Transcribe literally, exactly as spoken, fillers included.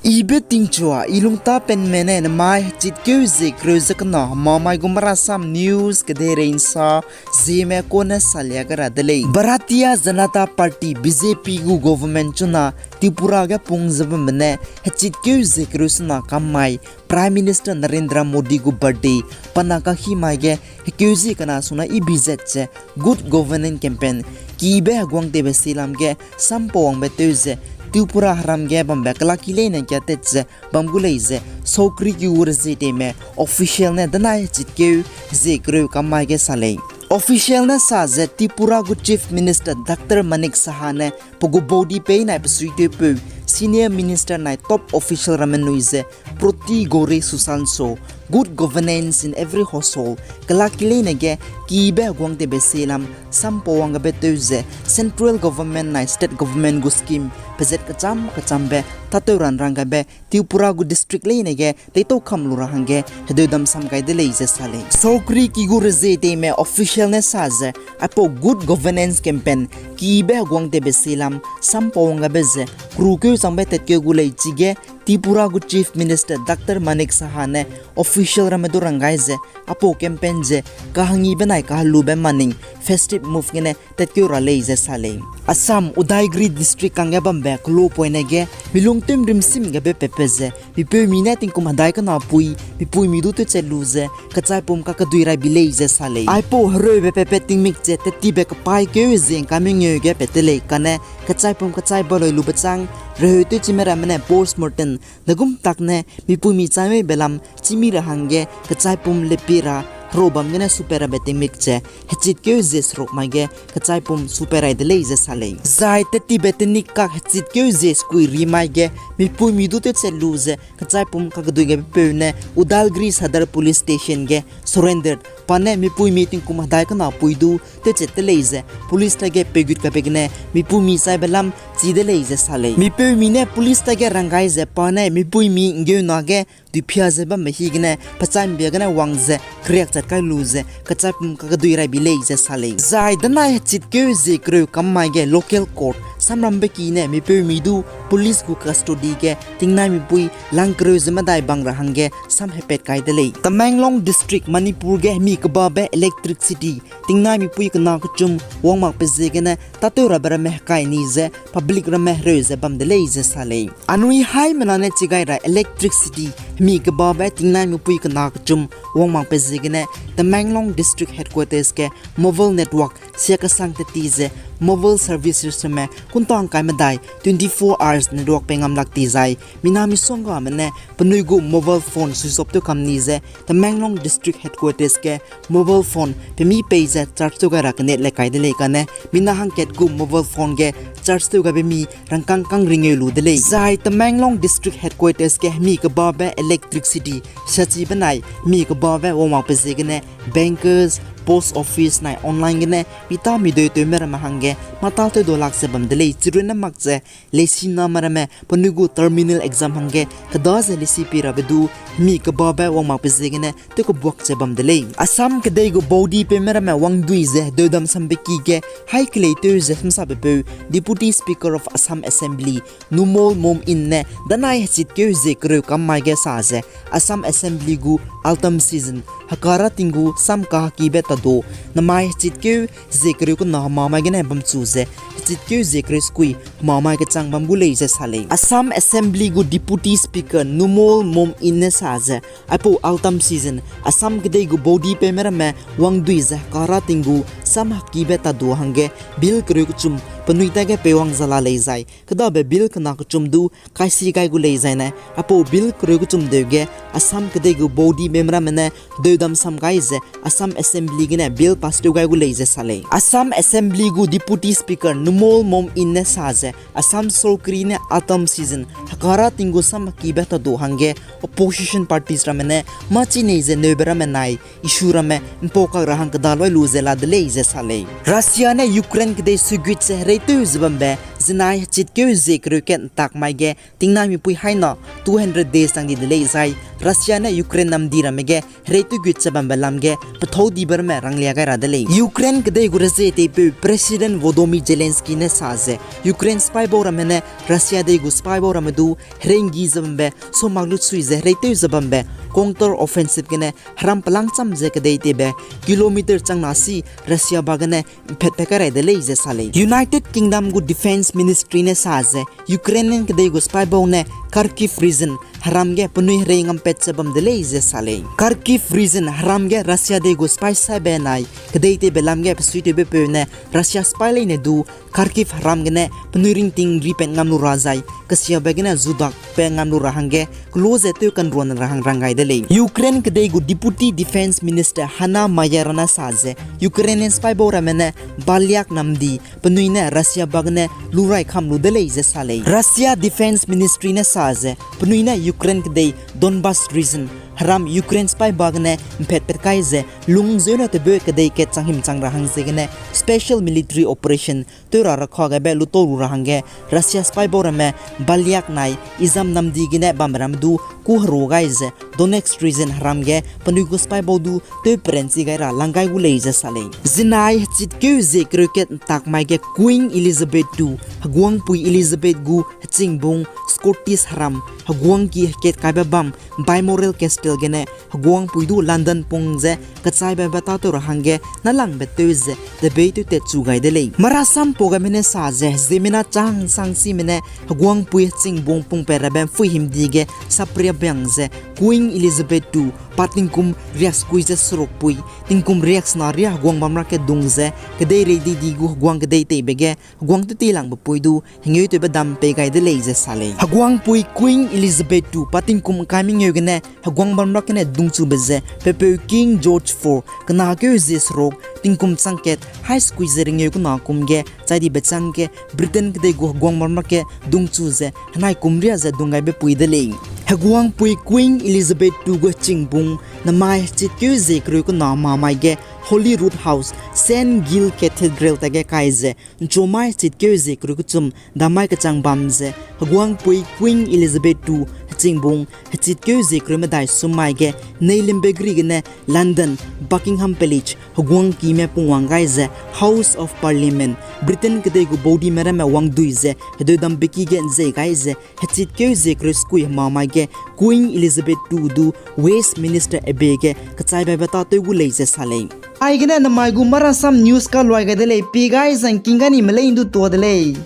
Ibe tingchua, i lungta penme ne namai hechitkeu zie kereu ze kena hemamai gu Marasam News kedeirei nsa zieme kone salia ga ra de lei. Bharatiya Janata Party, B J P gu government chuna Tripura ge pung ze bambe ne hechitkeu zie kereu sena kam mai Prime Minister Narendra Modi gu birthday pana kakhi mai ge hekeu zie kena suna ibi zet ze Good Governance Campaign, kibe heguang tewbe silam ge sampau wangbe tew ze Tripura heram ge bambe kelaki leine kia tet ze bam gu lei ze saukri ki gu rezie teime official ne danai hechitkeu zie kereu kam mai ge sa lei. Official ne sa ze Tripura gu Chief Minister Doctor Manik Saha ne pe gu baudi pei nai pe suitewpeu senior minister nai top official ramme nui ze Proti Ghore Sushasan, good governance in every household kelaki leine ge kibe heguang tewbe silam sampau wang gabe tew ze central government nai state government gu scheme pezet kecham kechambe tatew ran rang gabe Tripura gu district leine ge teitau kam lu ra hangge hedeu dam sam gai de lei ze sa lei. Saukri ki gu rezie teime official ne sa ze aipau Good Governance Campaign kibe heguang tewbe silam sampau wang gabe ze kerukeu changbe tatkeu gu lei chige Tripura gu Chief Minister Doctor Manik Saha ne official ramme du rang gai ze aipau campaign ze kahangibe nai kahelube maning festive move gene tatkeu ra lei ze sa lei. Assam Udalguri district kangge bambe kelopoine ge milung tew rimsim gabe pepe ze mipeumi ne tingkum hedai kena pui mipuimi du tewchat lu ze kechaipum kakedui rai bi lei ze sa lei. Aipau hereube pepe tingmik ze tettibe kepaîkeu zie ngkamengeu ge pat te lei kane kechaipum kechai baloi lube chang reheu tewchime ramme ne postmortem degum tak ne mipuimi chai mei belam chîmi ra hangge kechaipum lepi ra herobam gene supe rabe tingmik ze hechitkeu zie seruk mai ge kechaipum supe rai de lei ze sa lei. Zai tettibe tenik kak hechitkeu zie sekuiri mai ge mipuimi du tewchat lu ze kechaipum kakedui gabe peu ne Udalguri Sadar Police Station ge surrender pa ne mipuimi tingkum hedai kena pui du tewchat te lei ze police tage peugut kabe gene mipuimi chaibe lam chi de lei ze sa lei. Mipeumi ne police tage rang gai ze pa ne mipuimi nggeuna ge duipia ze bambe hi gene pechai mbia gene wang ze keriak chat kai lu ze kechaipum kakedui rai bi lei ze sa lei. Zai danai hechitkeu zie kereu kam mai ge local court samrambe ki ne mipeumi du police gu custody ge tingnaimipui lang kereu ze medai bang ra hangge sam hepat kai de lei. Tamenglong District, Manipur ge hemi kebabe electricity tingnaimipui kena kechum wang makbe ziegene tatew rabe ramme hekai ni ze public ramme hereu ze bam de lei ze sa lei. Anui haimena ne chigai ra electricity hemi kebabe tingnaimipui kena kechum wang makbe ziegene Tamenglong District Headquarters ge mobile network sia kesang te ti ze mobile services ramme kuntang kai medai twenty-four hours network pei ngam lak ti zai mina misonggame ne penui gu mobile phone switch off tew kam ni ze Tamenglong District Headquarters ge mobile phone pemi pei ze charge tew gai ra kene le kai de lei kane mina hangkat gu mobile phone ge charge tew gaibe mi rangkâng kang ringeu lu de lei. Zai Tamenglong District Headquarters ge hemi kebabe electricity siachi benai hemi kebabe wang makbe ziegene bankers, post office nai online gene mi ta mi deu tewme ramme hangge mâ tâtew da lak ze bam de lei. Chirunne mak ze leisiname ramme penui gu terminal exam hangge keda ze leisi pie rabe du hemi kebabe wang makbe ziegene tew kebuak ze bam de lei. Assam kedei gu baudipeume ramme wangdui ze hedeudam sambe ki ge hai keleitew ze hemsabepeu Deputy Speaker of Assam Assembly Numal Momin ne danai hechitkeu zie kereu kam mai ge sa ze Assam Assembly gu autumn season hekara ting gu sam kahekibe tadu namai hechitkeu zie kereu kena hemamai gene bamchu ze hechitkeu zie kereu sekui hemamai kechang bam gu lei ze sa lei. Assam Assembly gu Deputy Speaker Numal Momin ne sa ze aipau autumn season Assam kedei gu baudipeume ramme wangdui ze hekara ting gu sam hekibe tadu hangge bill kereu kechum penui tage peiwang zala lei zai kedabe bill kena kechum du kaisi gai gu lei zaine aipau bill kereu kechum deu ge Assam kedei gu baudipeume ramme ne hedeudam sam gai ze Assam Assembly gene bill pass tew gai gu lei ze sa lei. Assam Assembly gu Deputy Speaker Numal Momin ne sa ze Assam sorkari ne autumn season hekara ting gu sam hekibe tadu hangge opposition parties ramme ne mâ chi nei ze neube ramme nai issue ramme mpau kak ra hang keda loi lu ze la de lei ze sa lei. Russia ne Ukraine kedei sugut ze hereitew ze bambe zinai hechitkeu zie kereu kat ntak mai ge tingnaimipui haina two hundred days chang di de lei zai Russia ne Ukraine namdi ramme ge herei tewgut ze bambe lam ge pethâu dibe ramme ranglia gai ra de lei. Ukraine kedei gu rezie teipeu President Volodymyr Zelensky ne sa ze, Ukraine sipai bau ramme ne Russia dei gu sipai bau ramme du herei nggi ze bambe, so mak lut sui ze herei tew ze bambe counter offensive gene heram pelang cham ze kedei teibe kilometer chang na si Russia ba gene mphetpat kai rai de lei ze sa lei. United Kingdom gu Defence Ministry ne sa ze, Ukrainian kedei gu sipai bau ne Kharkiv region heram ge penui herei ngampat ze bam de lei ze sa lei. Kharkiv region heram ge Russia dei gu sipai saibe nai kedei teibe lam ge pesuitewbe peu ne Russia sipai leine du Kharkiv heram gene penui ringting ripat ngam lu ra zai kesiabe gene zudak pe ngam lu ra hangge kelo ze tew kanruan ra hang rang gai de lei. Ukraine kedei gu Deputy Defence Minister Hanna Maliar ne sa ze, Ukrainian sipai bau ramme ne Balyak namdi penui ne Russia ba gene lurai kham lu de lei ze sa lei. Russia Defence Ministry ne sa ze, penui ne Ukraine kedei Donbas region heram Ukraine sipai ba gene mphetpat kai ze lung zeu ne tebeu kedei kat chang him chang ra hang ziegene special military operation tew ra rakha gaibe lutau lu ra hangge Russia sipai bau ramme Balyak nai Izium namdi gene bambe ram du kû heru gai ze Donetsk region heram ge penui gu sipai bau du tew peranchi gai ra lang gai gu lei ze sa lei. Zinai hechitkeu zie kereu kat ntak mai ge Queen Elizabeth two, heguangpui Elizabeth gu hechingbung Scottish heram heguangki hekat kaibe bam Balmoral Castle gene heguangpui du London pung ze kechaibe beta tew ra hangge nâlangbe tew ze debei tew tat chu gai de lei. Marasam pau gaime ne sa ze, ziemmena chang sang sime ne heguangpui hechingbung pungpat rabe mpui himdi ge sapria biang ze Queen Elizabeth two pa tingkum riaksekui ze serukpui, tingkum riaksena ria heguang bam ra kedung ze kedeirei di di gu heguang kedei teibe ge heguang tew teilangbe pui du hengeu tewbe dam pei gai de lei ze sa lei. Heguangpui Queen Elizabeth two pa tingkum ngkai mengeu gene heguang bam ra kene dungchube ze pepeu King George four kena keu zie seruk tingkum chang kat hai sekui ze ringeu kena kum ge chai dibe chang ge Britain kedei gu heguang bam ra ke dungchu ze henai kum ria ze dung gaibe pui de lei. Heguangpui Queen Elizabeth two gu hechingbung namai hechitkeu zie kereu kena mamai ge Holyrood House, Saint Giles Cathedral ta ge kai ze nchumai hechitkeu zie kereu kechum damai kechang bam ze heguangpui Queen Elizabeth two hechingbung hechitkeu zie kereu medai summai ge neilembe gri gene London Buckingham Palace heguangkime pungwang gai ze House of Parliament, Britain kedei gu baudime ramme wangdui ze hedeudambeki ge nzei gai ze hechitkeu zie kereu sekui hemamai ge Queen Elizabeth two du Westminster Abbey ge kechaibe beta tew gu lei ze sa lei. Aigene namai gu Marasam News kaluai gai de lei, pie gai zangking ga ni melei ndu tua de lei.